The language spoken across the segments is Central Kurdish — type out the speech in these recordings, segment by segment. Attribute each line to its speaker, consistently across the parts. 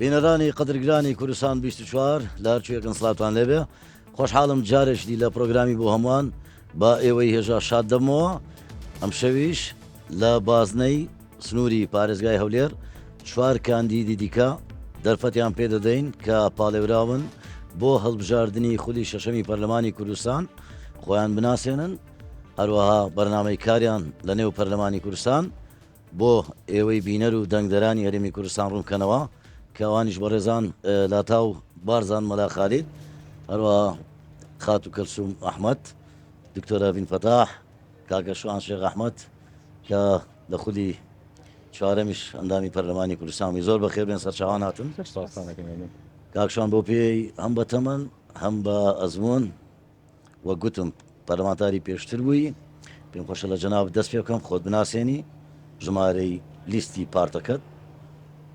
Speaker 1: بینەرانی قەدرگرانی کوردستان 24 لە هەرکوێکن سڵاوتان لێبێ خۆشحاڵم جارێکی دی لە پرۆگرامی بۆ هەمووان بە ئێوەی هێژا شاد دەبمەوە ئەمشەویش لە بازنەی سنووری پارێزگای هەولێر چوار کاندیدی دیکە دەرفەتیان پێدەدەین کە پاڵێوراون بۆ هەڵبژاردنی خولی شەشەمی پەرلەمانی کوردستان خۆیان بناسێنن هەروەها بەرنامەی کاریان لە نێو پەرلەمانی کوردستان بۆ ئێوەی بینەر و دەنگدەرانی هەرێمی کوردستان ڕوون بکەنەوە کە ئەوانیش بەڕێزان لاتاو بارزان مەلا خالید هەروەها خاتوو کەلسوم ئەحمەد دکتۆر ئەڤین فەتاح کاکە شوان شێخ ئەحمەد کە لە خولی چوارەمیش ئەندامی پەرلەمانی کوردستان بووی زۆر بەخێر بێن سەرچاوان هاتن کاک شوان بۆ پێی هەم بە تەمەن هەم بە ئەزموون وەک گوتم پەرلەمانتاری پێشتر بووی، پێم خۆشە لە جەنابت دەست پێ بکەم، خۆت بناسێنی، ژمارەی لیستی پارتەکەت،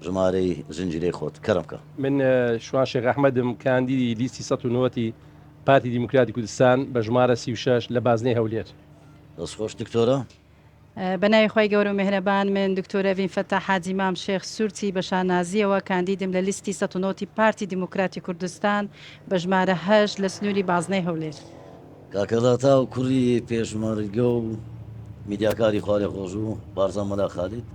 Speaker 1: ژمارەی زنجیرەی خۆت، کەرەم کە.
Speaker 2: من شوان شێخ ئەحمەدم، کاندیدی لیستی 190 ی پارتی دیموکراتی کوردستان بە ژمارە 36 لە بازنەی هەولێر.
Speaker 1: دەست خۆش دکتۆرە.
Speaker 3: بە ناوی خوای گەورە و مێهرەبان من دکتۆر ئەڤین فەتاح حاجی مام شێخ سورچی بە شانازیەوە کاندیدم لە لیستی 190 ی پارتی دیموکراتی کوردستان بە ژمارە هەشت لە سنوری بازنەی هەولێر.
Speaker 1: کاکە لاتاو کوڕی پێشمەرگە و میدیاکاری خوالێخۆشبوو بارزان مەلا خالید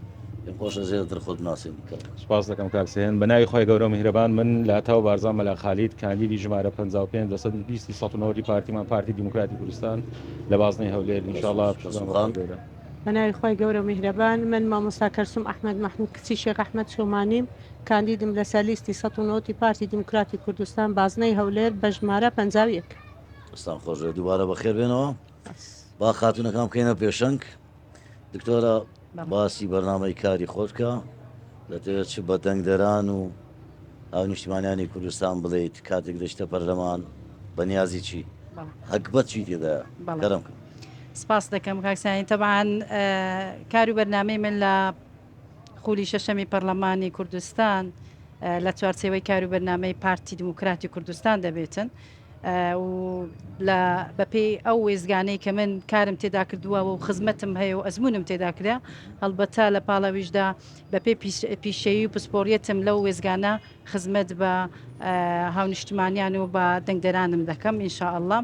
Speaker 1: پێم خۆشە زێدەتر خۆت بناسێنی کاکە.
Speaker 4: سوپاس دەکەم کاک سەیەن. بە ناوی خوای گەورە و میهرەبان من لاتاو بارزان مەلا خالید کاندیدی ژمارە 55 لەسەد لیستی 190 ی پارتیمان پارتی دیموکراتی کوردستان لە بازنەی هەولێر ان شاء اللە پشتیوان بە خوای گەورە.
Speaker 5: بە ناوی خوای گەورە و میهرەبان من مامۆستا کەلسوم ئەحمەد مەحمود کچی شێخ ئەحمەد چۆمانیم کاندیدم لەسەر لیستی 190 ی پارتی دیموکراتی کوردستان بازنەی هەولێر بە ژمارە 51.
Speaker 1: دەستان خۆش بێت دووبارە بەخێر بێنەوە با خاتوونەکان بکەینە پێشەنگ دکتۆرە باسی بەرنامەی کاری خۆت بکە دەتەوێت چ بە دەنگدەران و هاونیشتمانیانی کوردستان بڵێیت کاتێک دەچتە پەرلەمان بە نیازی چی هەگبەت چی تێدایە کەرەم کە.
Speaker 3: سپاس دەکەم کاک سانی تەبعەن کار و بەرنامەی من لە خولی شەشەمی پەرلەمانی کوردستان لە چوارچێوەی کار و بەرنامەی پارتی دیموکراتی کوردستان دەبێتن. و لە بەپێی ئەو وێستگانەی کە من کارم تێدا کردووە و خزمەتم هەیە و ئەزموونم تێدا کرا هەڵبەتە لە پاڵەویشدا بەپێی پیشەیی و پسپۆڕیەتم لەو وێستگانە خزمەت بە هاونیشتمانیان و بە دەنگدەرانم دەکەم ان شاء اللە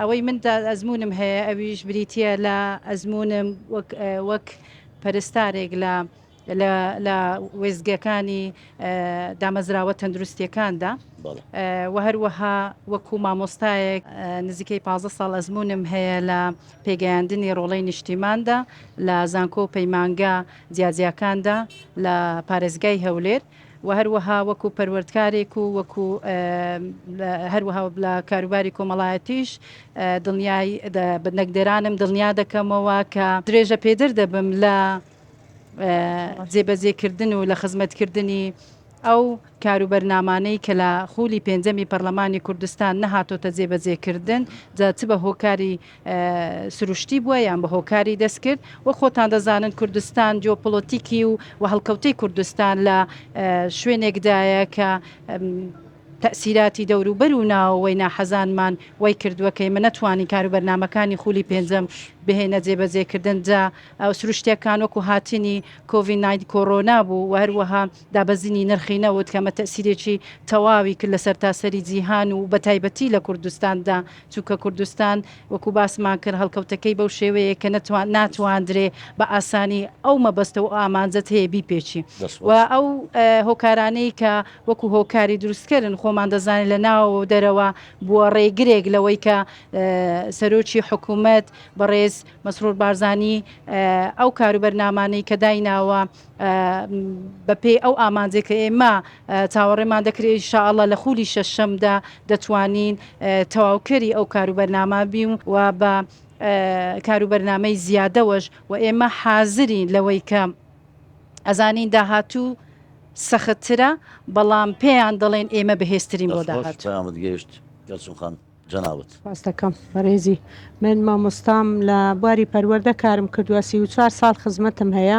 Speaker 3: ئەوەی من ئەزموونم هەیە ئەویش بریتییە لە ئەزموونم وەک وەک پەرستارێک لە لە وێستگەکانی دامەزراوە تەندروستیەکاندا و هەروەها وەکو مامۆستایەک نزیکەی 15 ساڵ ئەزمونم هەیە لە پێگەیاندنی ڕۆڵەی نیشتیماندا لە زانکۆ و پەیمانگا جیاجیاکاندا لە پارێزگای هەولێر و هەروەها وەکو پەروەردکارێک و وەکو هەروەها لە کاروباری کۆمەڵایەتیش دڵنیای دەنگدەرانم دڵنیا دەکەمەوە کە درێژە پێدەر دەبم لە جێبەجێکردن و لە خزمەتکردنی ئەو کار و بەرنامانەی کە لە خولی پێنجەمی پەرلەمانی کوردستان نەهاتۆتە جێبەجێکردن، جا چ بە هۆکاری سروشتی بووە یان بە هۆکاری دەستکرد، وەک خۆتان دەزانن کوردستان جیۆپۆلۆتیکی و هەڵکەوتەی کوردستان لە شوێنێکدایە کە تەئسیراتی دەوروبەر و ناوەوەی ناحەزانمان وای کردووە کە ئێمە نەتوانین کاروبەرنامەکانی خولی پێنجەم بهێینە جێبەجێکردن جا سروشتیەکان وەکو هاتنی کۆڤید ناین کۆرۆنا بوو و هەروەها دابەزینی نرخی نەوت کە ئەمە تەئسیرێکی تەواوی کرد لە سەرتاسەری جیهان و بەتایبەتی لە کوردستاندا چونکە کوردستان وەکو باسمان کرد هەڵکەوتەکەی بەو شێوەیە کە نەتوان ناتواندرێ بە ئاسانی ئەو مەبەستە و ئامانجەت هەیە بیپێچی و ئەو هۆکارانەی کە وەکو هۆکاری دروستکەرن خۆمان دەزانین لە ناوەوە و دەرەوە بووە ڕێگرێک لەوەی کە سەرۆکی حکوومەت بەڕێز مەسرور بارزانی ئەو کاروبەرنامانەی کە دایناوە بەپێی ئەو ئامانجێک کە ئێمە چاوەڕێمان دەکرێت ان شاء اللە لە خولی شەشەمدا دەتوانین تەواوکەری ئەو کاروبەرنامە بین و بە کاروبەرنامەی زیادەوەش و ئێمە حازرین لەوەی کە ئەزانین داهاتوو سەختترە بەڵام پێیان دەڵێن ئێمە بەهێزترین بۆ
Speaker 1: دەست خۆش
Speaker 3: داهاتوو.
Speaker 1: پەیامت گەیشت کەلسوم خان. جەنابت.
Speaker 5: سوپاست دەکەم بەڕێزی. من مامۆستام لە بواری پەروەردە کارم کردووە 34 ساڵ خزمەتم هەیە.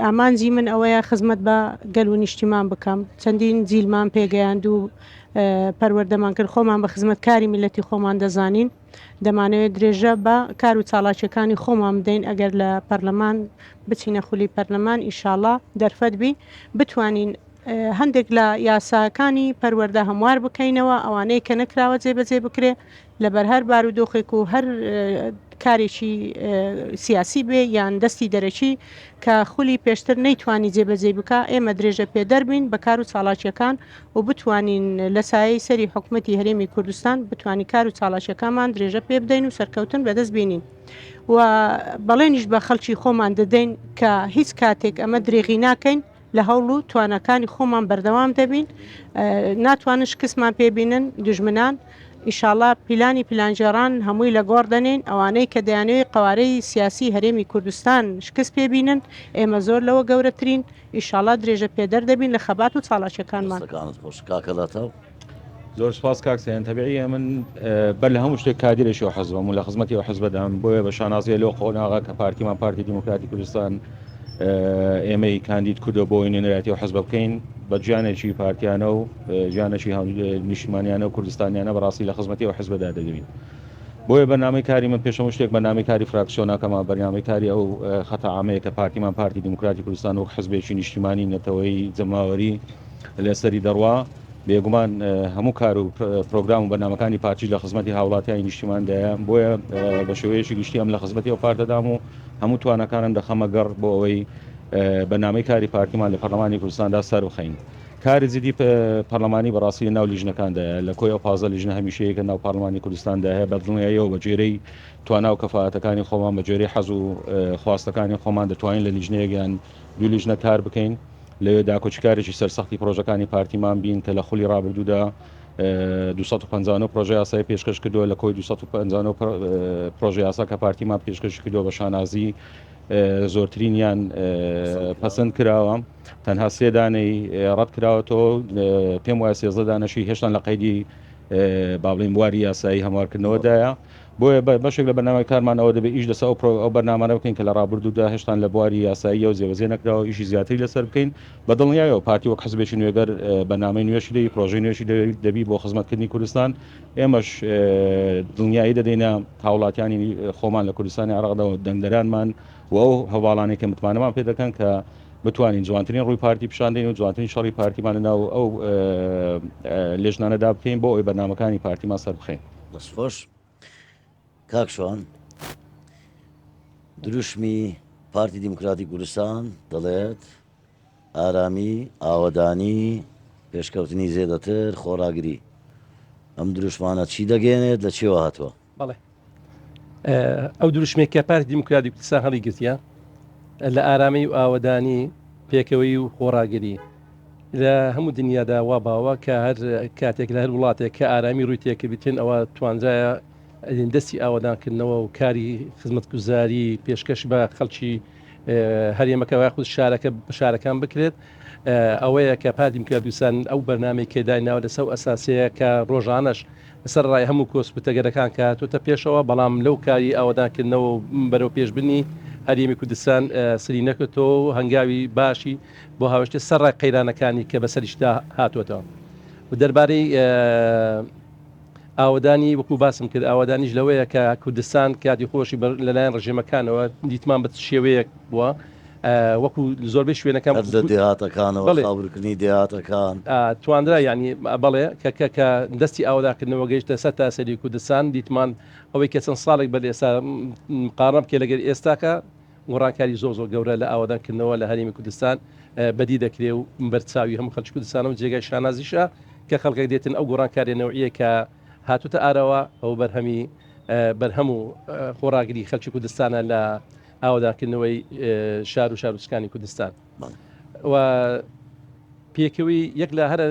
Speaker 5: ئامانجی من ئەوەیە خزمەت بە گەل و نیشتیمان بکەم. چەندین جیلمان پێگەیاند و پەروەردەمان کرد، خۆمان بە خزمەتکاری میللەتی خۆمان دەزانین. دەمانەوێت درێژە بە کار و چاڵاکیەکانی خۆمان بدەین ئەگەر لە پەرلەمان بچینە خولی پەرلەمان ئیشاڵا دەرفەت بی بتوانین هەندێک لە یاساکانی پەروەردە هەموار بکەینەوە ئەوانەی کە نەکراوە جێبەجێ بکرێ لەبەر هەر بارودۆخێک و هەر کارێکی سیاسی بێ یان دەستی دەرەکی کە خولی پێشتر نەیتوانی جێبەجێی بکا ئێمە درێژە پێدەر بین بە کار و چاڵاکیەکان و بتوانین لە سایەی سەری حکومەتی هەرێمی کوردستان بتوانین کار و چاڵاکیەکانمان درێژە پێ بدەین و سەرکەوتن بەدەست بینین و بەڵێنیش بە خەڵکی خۆمان دەدەین کە هیچ کاتێک ئەمە درێغی ناکەین لە هەوڵ و تواناکانی خۆمان بەردەوام دەبین ناتوانن شکستمان پێ بینن دوژمنان ئیشاڵا پیلانی پیلانگێڕان هەمووی لە گۆڕ دەنێین ئەوانەی کە دەیانەوێت قەوارەی سیاسی هەرێمی کوردستان شکست پێ بینن ئێمە زۆر لەوە گەورەترین ئیشاڵا درێژە پێدەر دەبین لە خەبات و چاڵاکیەکانمان.
Speaker 1: دەستەکانت خۆش کاکە لاتاو.
Speaker 4: زۆر سوپاس کاک سەیان تەبیعیە من بەر لە هەموو شتێک کادیرێکی ئەو حزبەم و لە خزمەتی ئەو حزبەدام بۆیە بە شانازیە لەو قۆناغە کە پارتیمان پارتی دیموکراتی کوردستان ئێمەی کاندید کردو بۆ ئەوەی نوێنەرایەتی ئەو حزبە بکەین بە گیانێکی پارتیانە و گیانێکی نیشتمانیانە و کوردستانیانە بەڕاستی لە خزمەتی ئەو حزبەدا دەبین بۆیە بەرنامەی کاری من پێش هەموو شتێک بەرنامەی کاری فراکسیۆنەکەمە بەرنامەی کاری ئەو خەتە عامەیە کە پارتیمان پارتی دیموکراتی کوردستان وەک حزبێکی نیشتیمانی نەتەوەیی جەماوەری لەسەری دەڕوا بێگومان هەموو کار و پرۆگرام و بەرنامەکانی پارتیش لە خزمەتی هاوڵاتیانی نیشتیماندایە بۆیە بە شێوەیەکی گشتی ئەم لە خزمەتی ئەو پارتەدام و هەموو تواناکانم دەخەمە گەڕ بۆ ئەوەی بەرنامەی کاری پارتیمان لە پەرلەمانی کوردستاندا سەربخەین. کاری جدی پەرلەمانی بەڕاستی لە ناو لیژنەکاندایە، لە کۆی ئەو 15 لیژنە هەمیشەیە کە ناو پەرلەمانی کوردستاندا هەیە، بە دڵنیاییەوە بە گوێرەی توانا و کەفائەتەکانی خۆمان، بە گوێرەی حەز و خواستەکانی خۆمان دەتوانین لە لیژنەیەک یان دوو لیژنە کار بکەین، لەوێ داکۆکیکارێکی سەرسەختی پرۆژەکانی پارتیمان بین کە لە خولی ڕابردوودا 259 پرۆژە یاسای پێشکەش کردووە، لە کۆی 259 پرۆژە یاسا کە پارتیمان پێشکەشی کردووە بە شانازی زۆرترینیان پەسەند کراوە، تەنها سێ دانەی ڕەت کراوەتەوە، پێم وایە 13 دانەشی هێشتان لە قەیدی با بڵێین بواری یاسایی هەموارکردنەوەدایە. بۆیە بەشێک لە بەرنامەی کارمان ئەوە دەبێت ئیش لەسەر ئەو بەرنامانە بکەین کە لە ڕابردوودا هێشتان لە بواری یاساییەوە جێبەجێ نەکراوە، ئیشی زیاتری لەسەر بکەین. بە دڵنیایەوە پارتی وەک حزبێکی نوێگەر بەرنامەی نوێشی دەبی، پرۆژەی نوێشی دەبی بۆ خزمەتکردنی کوردستان. ئێمەش دڵنیایی دەدەینە هاوڵاتیانی خۆمان لە کوردستانی عێراقدا و دەنگدەرانمان و ئەو هەڤاڵانەی کە متمانەمان پێ دەکەن کە بتوانین جوانترین ڕووی پارتی پیشان دەین و جوانترین شەڕی پارتیمان لەناو ئەو لێژنانەدا بکەین بۆ ئەوەی بەرنامەکانی پارتیمان سەربخەین.
Speaker 1: دەست خۆش کاک شوان. دروشمی پارتی دیموکراتی کوردستان دەڵێت ئارامی، ئاوەدانی، پێشکەوتنی زێدەتر، خۆڕاگری. ئەم دروشمانە چی دەگەیەنێت، لە چیەوە هاتووە؟
Speaker 2: بەڵێ ئەو دروشمێک کە پارتی دیموکراتی کوردستان هەڵیگرتیە لە ئارامی و ئاوەدانی، پێکەوەی و خۆڕاگری. لە هەموو دنیادا وا باوە کە هەر کاتێک لە هەر وڵاتێک کە ئارامی ڕووی تێکردبێتن ئەوە توانرایە دەستی ئاوەدانکردنەوە و کاری خزمەتگوزاری پێشکەش بە خەڵکی هەرێمەکە یاخود شارەکە شارەکان بکرێت ئەوەیە کە پارتی دیموکراتی کوردستان ئەو بەرنامەی کە دایناوە لەسەر ئەو ئەساسەیە کە ڕۆژانەش سەرەڕای هەموو کۆسپ و تەگەرەکان کە هاتۆتە پێشەوە، بەڵام لەو کاری ئاوەدانکردنەوە و بەرەوپێشبردنی هەرێمی کوردستان سری نەکردەوە و هەنگاوی باشی بۆ هاوێشتە سەرڕای قەیرانەکانی کە بەسەریشدا هاتۆتەوە. و دەربارەی ئاوەدانی وەکو باسم کرد ئاوەدانیش لەوەیە کە کوردستان کاتی خۆشی لەلایەن ڕژێمەکانەوە دیتمان بە چ شێوەیەک بووە وەکو زۆربەی شوێنەکان
Speaker 1: هەر لە دێهاتەکانەوە خاورکردنی دێهاتەکان.
Speaker 2: توانرا یانی بەڵێ کە کە کە دەستی ئاوەدانکردنەوە گەیشتە سەرتاسەری کوردستان دیتمان ئەوەی کە چەند ساڵێک بەر ئێستا مقارنە بکەی لەگەر ئێستاکە گۆڕانکاری زۆر زۆر گەورە لە ئاوەدانکردنەوە لە هەرێمی کوردستان بەدی دەکرێ و بەرچاوی هەموو خەڵکی کوردستانە و جێگای شانازیشە کە خەڵکێک دێتن ئەو گۆڕانکاریە نەوعیە کە هاتوتە ئاراوە ئەو بەرهەمی بەرهەم و خۆڕاگری خەڵکی کوردستانە لە ئاوەدانکردنەوەی شار و شارۆچکانی کوردستان و پێکەوەی یەک لە هەرە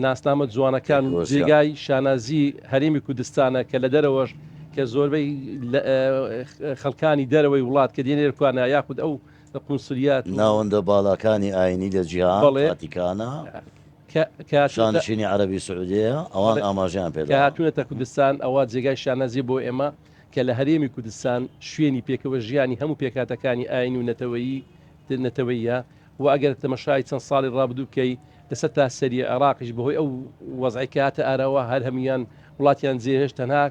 Speaker 2: ناسنامە جوانەکان و جێگای شانازی هەرێمی کوردستانە کە لە دەرەوەش کە زۆربەی خەڵکانی دەرەوەی وڵات کە دێنێر کوانە یاخود ئەو قونسلیات
Speaker 1: ناوەندە باڵاکانی ئاینی لە جیهان فاتیکانە شانشینی عەرەبی سعودیە ئەوان ئاماژەیان پێدا
Speaker 2: کە هاتوونەتە کوردستان ئەوە جێگای شانازی بۆ ئێمە. کە لە هەرێمی کوردستان شوێنی پێکەوە ژیانی هەموو پێکهاتەکانی ئاین و نەتەوەیی نەتەوەییە و ئەگەر تەمەشای چەند ساڵی ڕابردوو بکەی لە سەرتاسەری عێراقیش بەهۆی ئەو وەزعەی کە هاتە ئاراوە هەر هەموویان وڵاتیان جێهێشت تەنها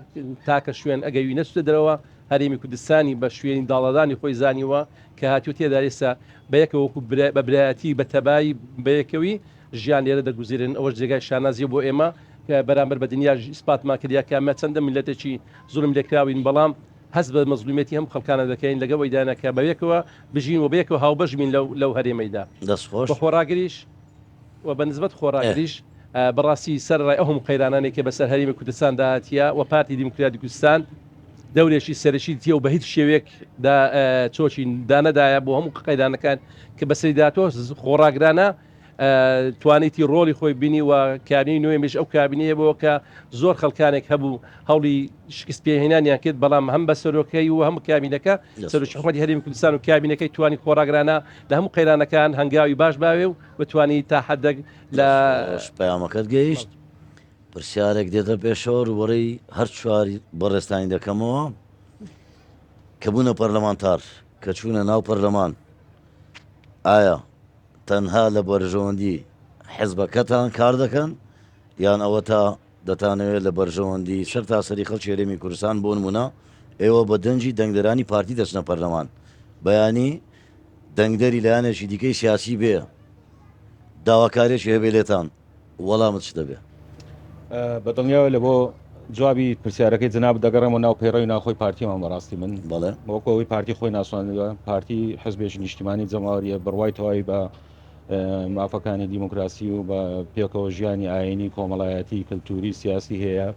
Speaker 2: تاکە شوێن ئەگەر وی نەچووتە دەرەوە هەرێمی کوردستانی بە شوێنی داڵدەدانی خۆی زانیوە کە هاتووە تێدا ئێستا بەیەکەوە وەکو بە برایەتی بە تەبایی بەیەکەوی ژیان لێرە دەگوزیرێن ئەوەش جێگای شانازیە بۆ ئێمە کە بەرامبەر بە دنیاش ئیسپاتمان کردیا کە ئەمە چەندە میللەتێکی زوڵم لێکراوین بەڵام هەست بە مەزلومیەتی هەموو خەڵکانە دەکەین لەگەڵ ئەوەیدانە کە بەیەکەوە بژین و بەیەکەوە هاوبەش بین لەو لەو هەرێمەیدا
Speaker 1: دەست خۆش.
Speaker 2: بە خۆڕاگریش و بە نسبەت خۆڕاگریش بەڕاستی سەرەڕای ئەو هەموو قەیرانانەی کە بەسەر هەرێمی کوردستاندا هاتیە و پارتی دیموکراتی کوردستان دەورێکی سەرەکی دیە و بە هیچ شێوەیەک دا چۆکی دانەدایە بۆ هەموو قەیرانەکان کە بەسەریدا هاتووە خۆڕاگرانە توانیتی ڕۆڵی خۆی بینی و کابینەی نوێمیش ئەو کابینەیە بووە کە زۆر خەڵکانێک هەبوو هەوڵی شکست پێهێنانیان کرد بەڵام هەم بە سەرۆکەی و هەم کابینەکە سەرۆکی حکومەتی هەرێمی کوردستان و کابینەکەی توانی خۆڕاگرانە لە هەموو قەیرانەکان هەنگاوی باش باوێ و بتوانی تا حدێک
Speaker 1: لە پەیامەکەت گەیشت پرسیارێک دێتە پێشەوە ڕووبەڕووی هەر چواری بەڕێزتانی دەکەمەوە کە بوونە پەرلەمانتار کە چوونە ناو پەرلەمان ئایا تەنها لە بەرژەوەندی حزبەکەتان کار دەکەن یان ئەوەتا دەتانەوێت لە بەرژەوەندی سەرتاسەری خەڵکی هەرێمی کوردستان بۆ نمونە ئێوە بە دەنگی دەنگدەرانی پارتی دەچنە پەرلەمان بەیانی دەنگدەری لایەنێکی دیکەی سیاسی بێ داواکارێکی هەبێ لێتان وەڵامت چ دەبێ؟
Speaker 4: بە دڵنیاوە لە بۆ جوابی پرسیارەکەی جەنابت دەگەڕێمەوە ناو پەیڕەوی ناوخۆی پارتیمان بەڕاستی من
Speaker 1: بەڵێ.
Speaker 4: وەکو ئەوەی پارتی خۆی ناساندووە پارتی حزبێکی نیشتیمانی جەماوەریە بڕوای تەواوی بە مافەکانی دیموکراسی و بە پێکەوە ژیانی ئاینی کۆمەڵایەتی کللتوری سیاسی هەیە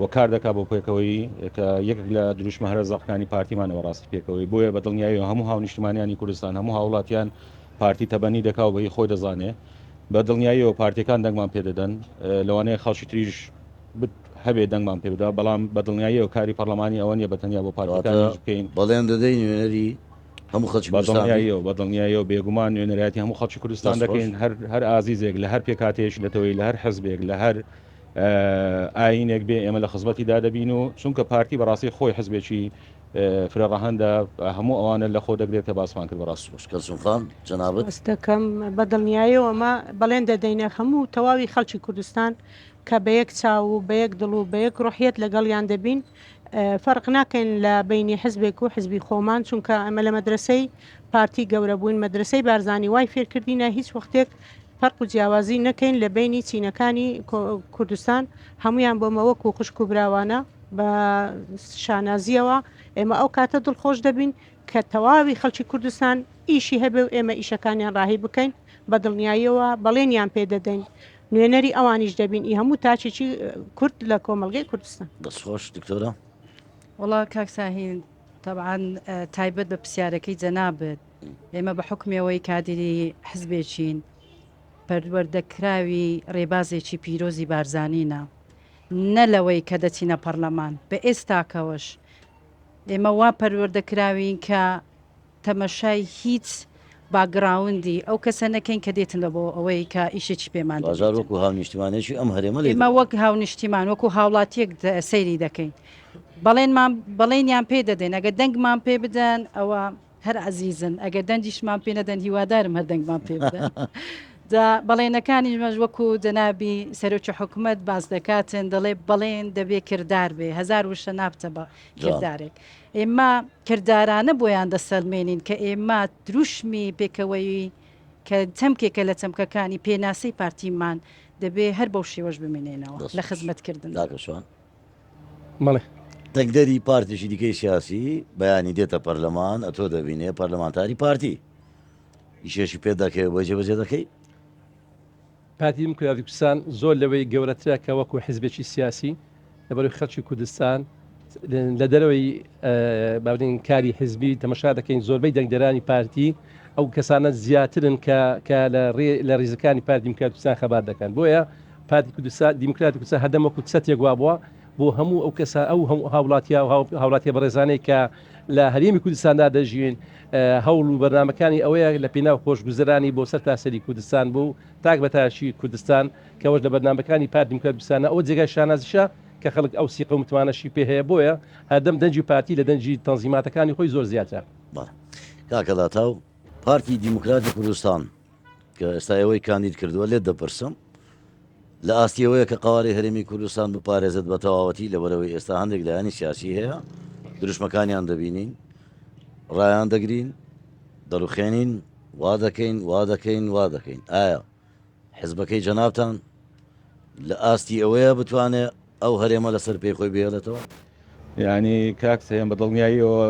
Speaker 4: و کار دەکات بۆ پێکەوەی کە یەکێک لە دروشمە هەرە زەقەکانی پارتیمانە بەڕاستی پێکەوەی بۆیە بە دڵنیایی هەموو هاونیشتیمانیانی کوردستان هەموو هاوڵاتیان پارتی تەبەنی دەکا و بە هی خۆی دەزانێ بە دڵنیاییەوە پارتیەکان دەنگمان پێ دەدەن، لەوانەیە خەڵکی تریش هەبێ دەنگمان پێ بدا، بەڵام بە دڵنیاییەوە کاری پەڕلەمانی ئەوە نیە بە تەنیا بۆ پارتیەکانیش
Speaker 1: واتە
Speaker 4: بکەین.
Speaker 1: بەڵێن دەدەی نوێنەری هەموو خەڵکی
Speaker 4: بە
Speaker 1: کوردستان بی؟
Speaker 4: دڵنیاییەوە، بە دڵنیاییەوە بێگومان نوێنەرایەتی هەموو خەڵکی کوردستان
Speaker 1: دەست خۆش.
Speaker 4: دەکەین، هەر هەر ئازیزێک لە هەر پێکهاتەیەکی نەتەوەیی، لە هەر حزبێک، لە هەر ئایینێک بێ ئێمە لە خزمەتیدا دەبین و چونکە پارتی بەڕاستی خۆی حزبێکی فرە ڕەهەندە هەموو ئەوانە لەخۆ دەگرێت کە باسمان کرد بەڕاست.
Speaker 1: سوپاس کەلسوم خان جەنابت.
Speaker 5: سوپاست دەکەم بە دڵنیایەوە ئەمە بەڵێن دەدەینە هەموو تەواوی خەڵکی کوردستان کە بە یەک چاو و بە یەک دڵ و بە یەک ڕۆحیەت لەگەڵیان دەبین فەرق ناکەین لە بەینی حزبێک و حزبی خۆمان چونکە ئەمە لە مەدرەسەی پارتی گەورە بووین مەدرەسەی بارزانی وای فێرکردینە هیچ وەختێک فەرق و جیاوازی نەکەین لە بەینی چینەکانی کوردستان هەموویان بۆمە وەکو خوشک و براوانە بە شانازیەوە ئێمە ئەو کاتە دڵخۆش دەبین کە تەواوی خەڵکی کوردستان ئیشی هەبێ و ئێمە ئیشەکانیان ڕاهی بکەین بە دڵنیاییەوە بەڵێنیان پێ دەدەین نوێنەری ئەوانیش دەبین ئی هەموو تاکێکی کورد لە کۆمەڵگەی کوردستان.
Speaker 1: دەست خۆش دکتۆرە.
Speaker 3: وەڵا کاک ساهین تەبعەن تایبەت بە پرسیارەکەی جەنابت ئێمە بە حوکمی ئەوەی کادیری حزبێکین پەروەردەکراوی ڕێبازێکی پیرۆزی بارزانینە نە لەوەی کە دەچینە پەڕلەمان بە ئێستاکەوەش ئێمە وا پەروەردە کراوین کە تەمەشای هیچ باکگراوندی ئەو کەسە نەکەین کە دێتن لە بۆ ئەوەی کە ئیشێکی پێمان
Speaker 1: دواجار
Speaker 3: دەبێتن.
Speaker 1: وەکو هاونیشتیمانێکی ئەم هەرێمە لێی
Speaker 3: ئێمە
Speaker 1: دەڕوانین.
Speaker 3: وەک هاونیشتیمان وەکو هاوڵاتیەک سەیری دەکەین بەڵێنمان بەڵێنیان پێ دەدەین ئەگەر دەنگمان پێ بدەن ئەوە هەر ئەزیزن ئەگەر دەنگیشمان پێ نەدەن هیوادارم هەر دەنگمان پێ بدەن جا بەڵێنەکانیش مەش وەکو جەنابی سەرۆکی حکومەت باس دەکاتن دەڵێ بەڵێن دەبێ کردار بێ هەزار وشە نابتە بە کردارێک ئێمە کردارانە بۆیان دەسەلمێنین کە ئێمە دروشمی پێکەوەیی کە چەمکێکە لە چەمکەکانی پێناسەی پارتیمان دەبێ هەر بەو شێوەش بمێنێنەوە لە خزمەتکردن.
Speaker 1: کاکە شوان.
Speaker 2: بەڵێ.
Speaker 1: دەنگدەری پارتێکی دیکەی سیاسی بەیانی دێتە پەرلەمان ئەتۆ دەبینێ پەرلەمانتاری پارتی ئیشێکی پێ دەکەوێ بۆی جێبەجێ دەکەی؟
Speaker 2: پارتی دیموکراتی کوردستان زۆر لەوەی گەورەترە کە وەکو حزبێکی سیاسی لەبەرەی خەڵکی کوردستان لە دەرەوەی باودین کاری حزبی تەمەشا دەکەین زۆربەی دەنگدەرانی پارتی ئەو کەسانە زیاترن کە کە لە ڕیزەکانی پارتی دیموکراتی کوردستان خەبات دەکەن بۆیە پارتی کوردستان دیموکراتی کوردستان هەردەم وەکو چەتێک وابووە بۆ هەموو ئەو کەسە ئەو هەموو هاوڵاتیا و هاوڵاتیە بەڕێزانەی کە لە هەرێمی کوردستاندا دەژین هەوڵ و بەرنامەکانی ئەوەیە لە پێناو خۆشگوزەرانی بۆ سەرتاسەری کوردستان بۆ تاک بە تاکی کوردستان کە ئەوەش لە بەرنامەکانی پارتی دیموکراتی کوردستانە ئەوە جێگای شانازیشە کە خەڵک ئەو سیقە و متمانەشی پێ هەیە بۆیە هەردەم دەنگی پارتی لە دەنگی تەنزیماتەکانی خۆی زۆر زیاترە.
Speaker 1: بەڵێ کاکە لاتاو پارتی دیموکراتی کوردستان کە ئێستا ئێوەی کاندید کردووە لێت دەپرسم لە ئاستی ئەوەیە کە قەوارەی هەرێمی کوردستان بپارێزێت بە تەواوەتی لەبەرەوەی ئێستا هەندێک لایەنی سیاسی هەیە دروشمەکانیان دەبینین ڕایان دەگرین دەڕوخێنین وا دەکەین وا دەکەین وا دەکەین ئایا حزبەکەی جەنابتان لە ئاستی ئەوەیە بتوانێ ئەو هەرێمە لەسەر پێی خۆی بهێڵێتەوە؟
Speaker 4: یانی کاک سەیەم بە دڵنیاییەوە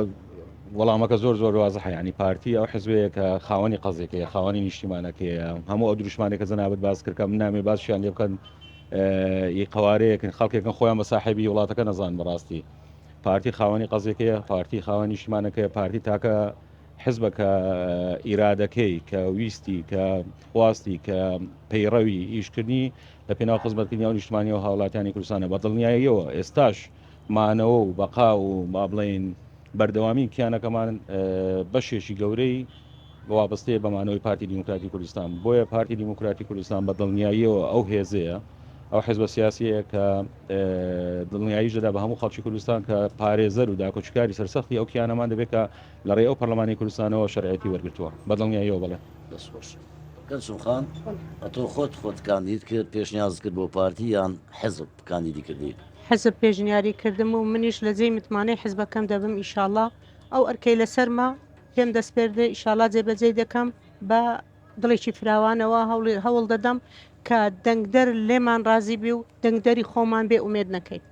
Speaker 4: وەڵامەکە زۆر زۆر وازحە یانی پارتی ئەو حزبەیە کە خاوەنی قەزێکەیە خاوەنی نیشتیمانەکەیە هەموو ئەو دروشمانێک کە جەنابت باس کرد کە من نامێ باسیان لێ بکەن ئی قەوارەیەکن خەڵکێکن خۆیان بە ساحێبی وڵاتەکە نەزان بەڕاستی پارتی خاوەنی قەزێکەیە پارتی خاوەنی نیشتیمانەکەیە پارتی تاکە حزبە کە ئیرادەکەی کە ویستی کە خواستی کە پەیڕەوی ئیشکردنی لە پێناو خزمەتکردنی ئەو نیشتمانی و هاوڵاتیانی کوردستانە بە دڵنیاییەوە ئێستاش مانەوە و بەقا و با بڵێین بەردەوامی کیانەکەمان بەشێکی گەورەی وابەستەیە بە مانەوەی پارتی دیموکراتی کوردستان بۆیە پارتی دیموکراتی کوردستان بە دڵنیاییەوە ئەو هێزەیە ئەو حزبە سیاسیەیە کە دڵنیاییش دەدا بە هەموو خەڵکی کوردستان کە پارێزەر و داکۆکیکاری سەرسەختی ئەو کیانەمان دەبێت کە لە ڕێی ئەو پەرلەمانی کوردستانەوە شەرعیەتی وەرگرتووە بە دڵنیاییەوە بەڵێ.
Speaker 1: دەست خۆش. کەلسوم خان ئەتۆ خۆت خۆت کاندید کرد پێشنیازت کرد بۆ پارتی یان حزب کاندیدی کردی؟
Speaker 5: حزب پێشنیاری کردم و منیش لە جێی متمانەی حزبەکەم دەبم ئیشاڵا ئەو ئەرکەی لەسەرمە پێم دەسپێردرێ ئیشاڵا جێبەجێی دەکەم بە دڵێکی فراوانەوە هەوڵ دەدەم کە دەنگدەر لێمان ڕازی بی و دەنگدەری خۆمان بێ ئومێد نەکەین.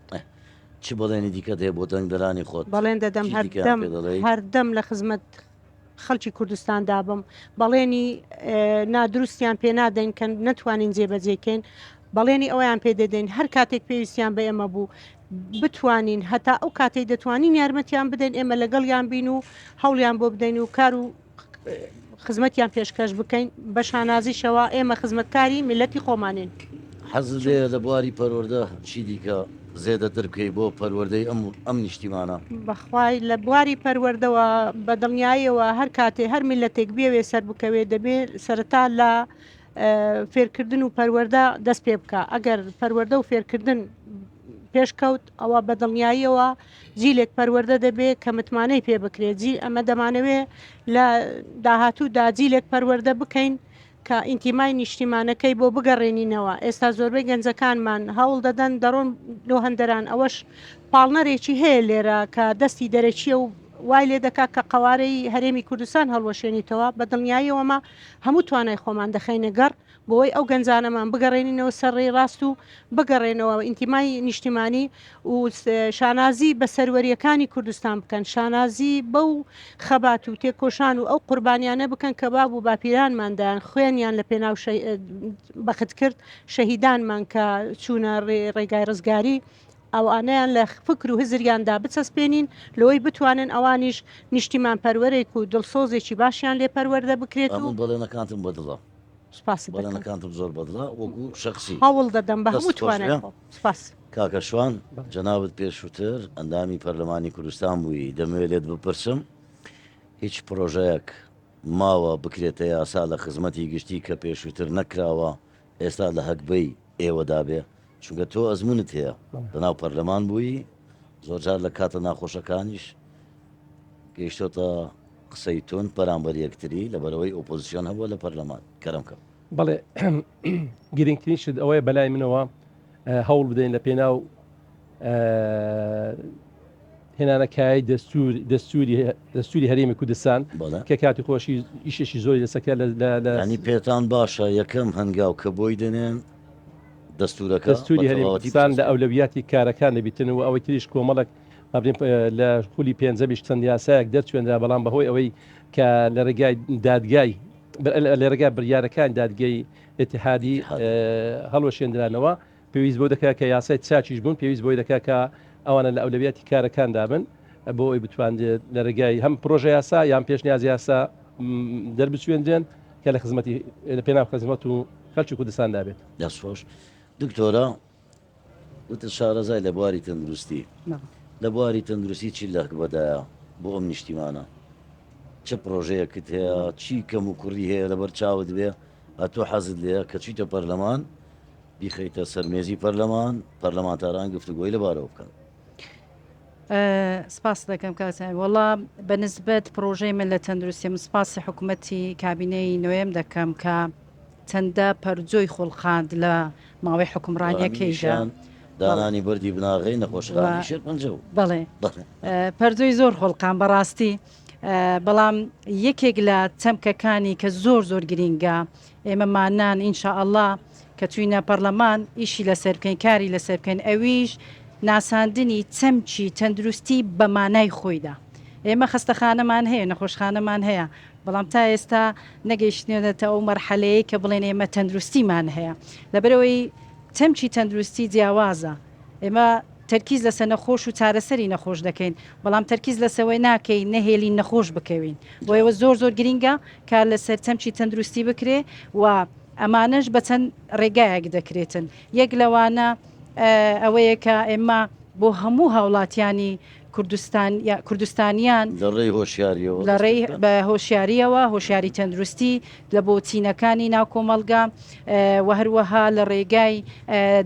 Speaker 1: چ بەڵێنی دیکەت هەیە بۆ دەنگدەرانی خۆت؟
Speaker 5: بەڵێن دەدەم
Speaker 1: چی دیکەیان
Speaker 5: هەردەم
Speaker 1: پێ دەڵێی؟
Speaker 5: هەردەم لە خزمەت خەڵکی کوردستان دابم، بەڵێنی نادروستیان پێ نادەین کە نەتوانین جێبەجێی کەین، بەڵێنی ئەوەیان پێ دەدەین هەر کاتێک پێویستیان بە ئێمە بوو بتوانین هەتا ئەو کاتەی دەتوانین یارمەتیان بدەین ئێمە لەگەڵیان بین و هەوڵیان بۆ بدەین و کار و خزمەتیان پێشکەش بکەین بە شانازیشەوە ئێمە خزمەتکاری میللەتی خۆمانین.
Speaker 1: حەزت لێیە لە بواری پەروەردە چی دیکە زێدەتر بکەی بۆ پەروەردەی ئەم ئەم نیشتیمانە؟
Speaker 5: بەخوای لە بواری پەروەردەوە بە دڵنیایەوە هەر کاتێ هەر میللەتێک بیەوێ سەربکەوێ دەبێ سەرەتا لە فێرکردن و پەروەردە دەست پێ بکا ئەگەر پەروەردە و فێرکردن پێشکەوت ئەوە بە دڵنیاییەوە جیلێک پەروەردە دەبێ کە متمانەی پێ بکرێت جی ئەمە دەمانەوێ لە داهاتوودا جیلێک پەروەردە بکەین کە ئینتیمای نیشتیمانەکەی بۆ بگەڕێنینەوە ئێستا زۆربەی گەنجەکانمان هەوڵ دەدەن دەڕۆن لۆ هەندەران ئەوەش پاڵنەرێکی هەیە لێرە کە دەستی دەرەکیە و وای لێ دەکات کە قەوارەی هەرێمی کوردستان هەڵوەشێنیتەوە بە دڵنیاییەوە مە هەموو توانای خۆمان دەخەینە گەڕ بۆوەی ئەو گەنجانەمان بگەڕێنینەوە سەر ڕێی ڕاست و بگەڕێنەوە ئینتیمای نیشتیمانی و شانازی بە سەروەرییەکانی کوردستان بکەن، شانازی بەو خەبات و تێکۆشان و ئەو قوربانیانە بکەن کە باب و باپیرانمان دایان، خوێنیان لە پێناو بەخت کرد، شەهیدانمان کە چوونە ڕێگای ڕزگاری، ئەوانەیان لە فکر و هزریاندا بچەسپێنین، لەوەی بتوانن ئەوانیش نیشتیمانپەروەرێک و دڵسۆزێکی باشیان لێ پەروەردە بکرێت و.
Speaker 1: ئەمن بەڵێنەکانتم بەدڵە.
Speaker 5: سوپاست دەکەم.
Speaker 1: بەڵێنەکانتم زۆر بەدڵە وەکو شەخسی.
Speaker 5: هەوڵ دەدەم بە
Speaker 1: دەستت
Speaker 5: هەموو
Speaker 1: خۆش
Speaker 5: توانای
Speaker 1: بێ.
Speaker 5: خۆم. سوپاس.
Speaker 1: کاکە شوان جەنابت پێشووتر ئەندامی پەرلەمانی کوردستان بووی دەمەوێت لێت بپرسم هیچ پرۆژەیەک ماوە بکرێتە یاسا لە خزمەتی گشتی کە پێشووتر نەکراوە ئێستا لە هەگبەی ئێوەدا بێ چونکە تۆ ئەزمونت هەیە لەناو پەرلەمان بووی زۆرجار لە کاتە ناخۆشەکانیش گەیشتۆتە قسەی توند بەرامبەر یەکتری لەبەرئەوەی ئۆپۆزسیۆن هەبووە لە پەرلەمان. کەرەم کە.
Speaker 2: بەڵێ گرنگترین شت ئەوەیە بەلای منەوە هەوڵ بدەین لە پێناو هێنانە کایەی دەستور دەستوری دەستوری هەرێمی کوردستان کە کاتی خۆشی ئیشێکی زۆری لەسەکە
Speaker 1: لە ینی پێتان باشە یەکەم هەنگاو کە بۆی دەنێن دەستورەکە
Speaker 2: دەستوری هەرێمی کوردستان لە ئەولەویاتی کارەکان دەبیتن و ئەوەی تریش کۆمەڵک لە خولی پێنجەمیش چەند یاسایەک دەرچوێنرا، بەڵام بەهۆی ئەوەی کە لە ڕێگای دادگای لە ڕێگای بڕیارەکانی دادگەی ئیتیحادی هەڵوەشێندرانەوە، پێویست بۆ دەکات کە یاسای چاکیش بوون، پێویست بۆی دەکات کە ئەوانە لە ئەولەویاتی کارەکاندا بن بۆ ئەوەی بتوانرێت لە ڕێگای هەم پرۆژە یاسا یان پێشنیاز یاسا دەربچوێندرێن کە لە خزمەتی لە پێناو خزمەت و خەڵکی کوردستاندا بێت.
Speaker 1: دەست خۆش دکتۆرە. وتت شارەزای لە بواری تەندروستی، لە بواری تەندروستی چی لە هەگبەدایە بۆ ئەم نیشتیمانە؟ چ پرۆژەیەکت هەیە؟ چی کەم و کوڕی هەیە لەبەر چاوت بێ ئەتۆ حەزت لێیە کە چیتە پەرلەمان؟ بیخەیتە سەر مێزی پەرلەمان، پەرلەمانتاران گفتوگۆی لەبارەوە بکەن؟
Speaker 3: سپاست دەکەم کاک سەعید. وەڵا بە نسبەت پڕۆژەی من لە تەندروستی من سپاسی حکوومەتی کابینەی نۆیەم دەکەم کە چەندە پەرجۆی خوڵقاند لە ماوەی حوکمڕانیەکەیدا.
Speaker 1: دانانی بەردی بناغەی نەخۆشخانەی شێرپەنجە و.
Speaker 3: بەڵێ پەرجۆی زۆر خوڵقان بەڕاستی بەڵام یەکێک لە چەمکەکانی کە زۆر زۆر گرینگە ئێمە مانان ان شاء اللە کە چوینە پەڕلەمان ئیشی لەسەر بکەین کاری لەسەر بکەین ئەویش ناساندنی چەمکی تەندروستی بە مانای خۆیدا ئێمە خەستەخانەمان هەیە نەخۆشخانەمان هەیە بەڵام تا ئێستا نەگەیشتنێتە ئەو مەرحەلەیە کە بڵێن ئێمە تەندروستیمان هەیە لەبەرەوەی چەمکی تەندروستی جیاوازە ئێمە تەرکیز لەسەر نەخۆش و چارەسەری نەخۆش دەکەین، بەڵام تەرکیز لەسەوەی ناکەین نەهێلین نەخۆش بکەوین. بۆیەوە زۆر زۆر گرینگە کار لەسەر چەمکی تەندروستی بکرێ و ئەمانەش بە چەند ڕێگایەک دەکرێتن. یەک لەوانە ئەوەیە کە ئێمە بۆ هەموو هاوڵاتیانی کوردستان کوردستانیان
Speaker 1: لە ڕێی هۆشیارییەوە
Speaker 3: لە ڕێی بە هۆشیارییەوە، هۆشیاری تەندروستی لە بۆ چینەکانی ناو کۆمەڵگا و هەروەها لە ڕێگای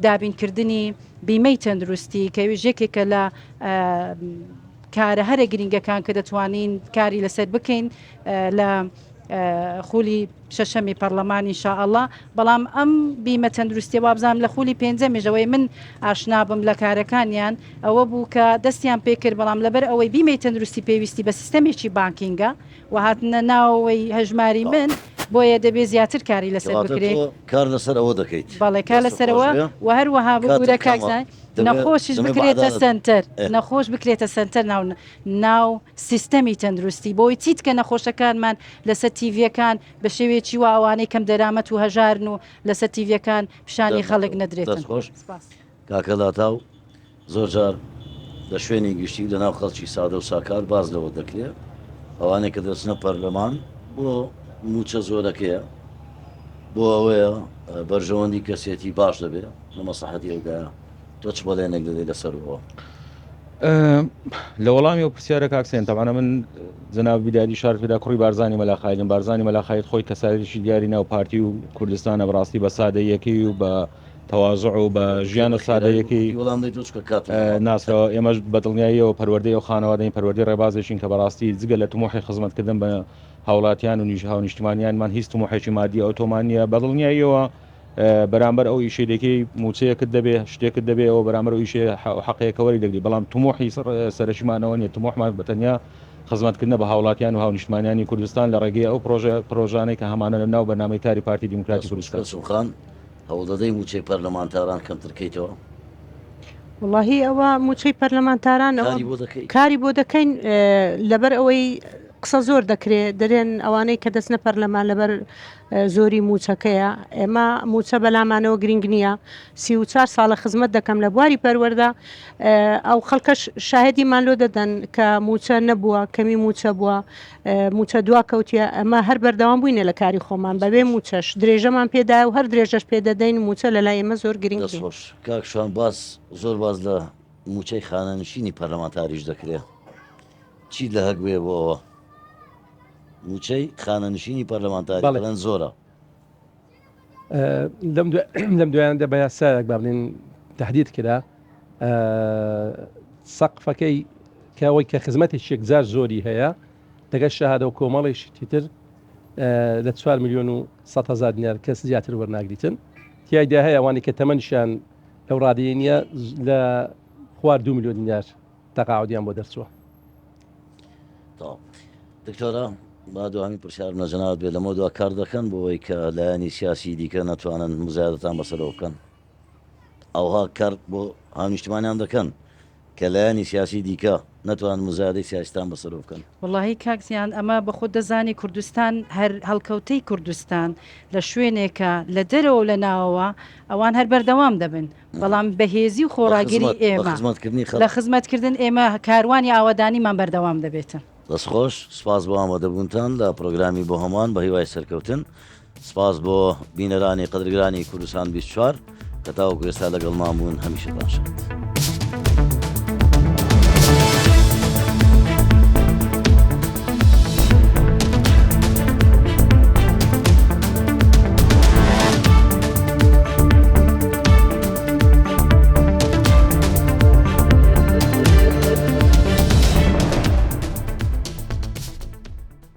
Speaker 3: دابینکردنی بیمەی تەندروستی کە ئەویش یەکێکە لە کارە هەرە گرنگەکان کە دەتوانین کاری لەسەر بکەین لە خولی شەشەمی پەرلەمان ئینشائەڵا بەڵام ئەم بیمە تەندروستیە وابزانم لە خولی پێنجەمیش ئەوەی من ئاشنابم لە کارەکانیان ئەوە بوو کە دەستیان پێکرد بەڵام لەبەر ئەوەی بیمەی تەندروستی پێویستی بە سیستەمێکی بانکینگە و هاتنە ناوەوەی هەژماری من بۆیە دەبێ زیاتر کاری لەسەر بکرێ.
Speaker 1: کار لەسەر ئەوە دەکەیت.
Speaker 3: بەڵێ کار لەسەر ئەوە و هەروەها ببورە کاک زانای نەخۆشیش بکرێتە سەنتەر نەخۆش بکرێتە سەنتەر ناو ناو سیستەمی تەندروستی بۆی چیتکە نەخۆشەکانمان لەسەر تیڤیەکان بە شێوەیەکی وا ئەوانەی کەم دەرامەت و هەژارن و لەسەر تیڤیەکان پیشانی خەڵک نەدرێتن.
Speaker 1: دەست خۆش کاکە لاتاو زۆر جار لە شوێنی گشتی و لەناو خەڵکی سادە و ساکار باس لەوە دەکرێ ئەوانەی کە دەچنە پەرلەمان بۆ مووچە زۆرەکەیە بۆ ئەوەیە بەرژەوەندی کەسێتی باش دەبێ لە مەسڵەحەتی ئەودایە تۆ چ بەڵێنێک دەدەی لەسەر ئەوە؟
Speaker 4: لە وەڵامی ئەو پرسیارە کاک سێن تەبعەن من جەناب بیدادی شار فدا کوڕی بارزانی مەلا خالدم بارزانی مەلا خالد خۆی کەسایەتێکی دیاری ناو پارتی و کوردستانە بەڕاستی بە سادەیەکەی و بە تەوازع و بە ژیانە سادەیەکەی
Speaker 1: وەڵام دەیتەوە چونکە کاتم ماوە.
Speaker 4: ناسراوە ئێمەش بە دڵنیاییەوە پەروەردەی ئەو خانەوادەین پەروەردەی ڕێبازێکین کە بەڕاستی جگە لە تموحی خزمەتکردن بە هاوڵاتیان و هاونیشتمانیانمان هیچ تموحێکی مادی ئەوتۆمان نییە بە دڵنیاییەوە بەرامبەر ئەو ئیشەی دەکەی موچەیەکت دەبێ شتێکت دەبێ ئەوە بەرامبەر ئەو ئیشەی حەقەیە کە وەری دەگری بەڵام تموحی سەرەکیمان ئەوە نییە تموحمان بە تەنیا خزمەتکردنە بە هاوڵاتیان و هاونیشتمانیانی کوردستان لە ڕێگەی ئەو پرۆژە پرۆژانەی کە هەمانە لە ناو بەرنامەی کاری پارتی دیموکراتی کوردستان.
Speaker 1: دەست خۆش خان هەوڵدەدەی موچەی پەرلەمانتاران کەمتر کەیتەوە؟
Speaker 5: وەڵاهی ئەوە موچەی پەرلەمانتاران ئەوە
Speaker 1: کاری بۆ دەکەی؟
Speaker 5: کاری بۆ دەکەین لەبەر ئەوەی قسە زۆر دەکرێ دەرێن ئەوانەی کە دەچنە پەرلەمان لەبەر زۆری موچەکەیە ئێمە موچە بەلامانەوە گرنگ نییە 34 ساڵە خزمەت دەکەم لە بواری پەروەردە ئەو خەڵکەش شاهدیمان لۆ دەدەن کە موچە نەبووە کەمی موچە بووە موچە دوا کەوتیە ئەمە هەر بەردەوام بووینە لە کاری خۆمان بەبێ موچەش درێژەمان پێدایە و هەر درێژەش پێدەدەین موچە لەلای ئێمە زۆر گرنگ
Speaker 1: دەست خۆش کاک شوان باس زۆر باس لە موچەی خانەنشینی پەرلەمانتاریش دەکرێ چیت لە هەک بێ بۆ ئەوە موچەی خانەنشینی پەرلەمانتاری دەڵێن زۆرە.
Speaker 2: لەم دوایاندا بە یاسایەک با بڵێن تهدید کرا سەقفەکەی کە ئەوەی کە خزمەتێکی یەکجار زۆری هەیە لەگەڵ شەهادە و کۆمەڵێکی تر لە 4 میلیۆن و 100 هەزار دینار کەس زیاتر وەرناگریتن تیایدا هەیە ئەوانەی کە تەمەنیشیان لەو ڕادەیە نییە لە خوار 2 میلیۆن دینار تەقاعودیان بۆ دەرچووە.
Speaker 1: تەواو دکتۆرە با دوهەمین پرسیارم لە جەنابت بێت لەمەو دوا کار دەکەن بۆ ئەوەی کە لایەنی سیاسی دیکە نەتوانن مزایدەتان بەسەرەوە بکەن ئەوها کار بۆ هاونیشتمانیان دەکەن کە لایەنی سیاسی دیکە نەتوانن مزایدەی سیاسیتان بەسەرەوە بکەن.
Speaker 3: وەڵاهی کاک زیان ئەمە بەخۆت دەزانی کوردستان هەر هەڵکەوتەی کوردستان لە شوێنێکە لە دەرەوە و لە ناوەوە ئەوان هەر بەردەوام دەبن بەڵام بەهێزی و خۆڕاگری ئێمە لە خزمەتکردن ئێمە کاروانی ئاوەدانیمان بەردەوام دەبێتن.
Speaker 1: دەست خۆش، سپاس بۆ ئامادەبوونتان لە پڕۆگرامی بۆ هەمووان بە هیوای سەرکەوتن. سپاس بۆ بینەرانی قەدرگرانی کوردستان 24 کە تاوەکو ئێستا لەگەڵمان بوون هەمیشەتان شاد.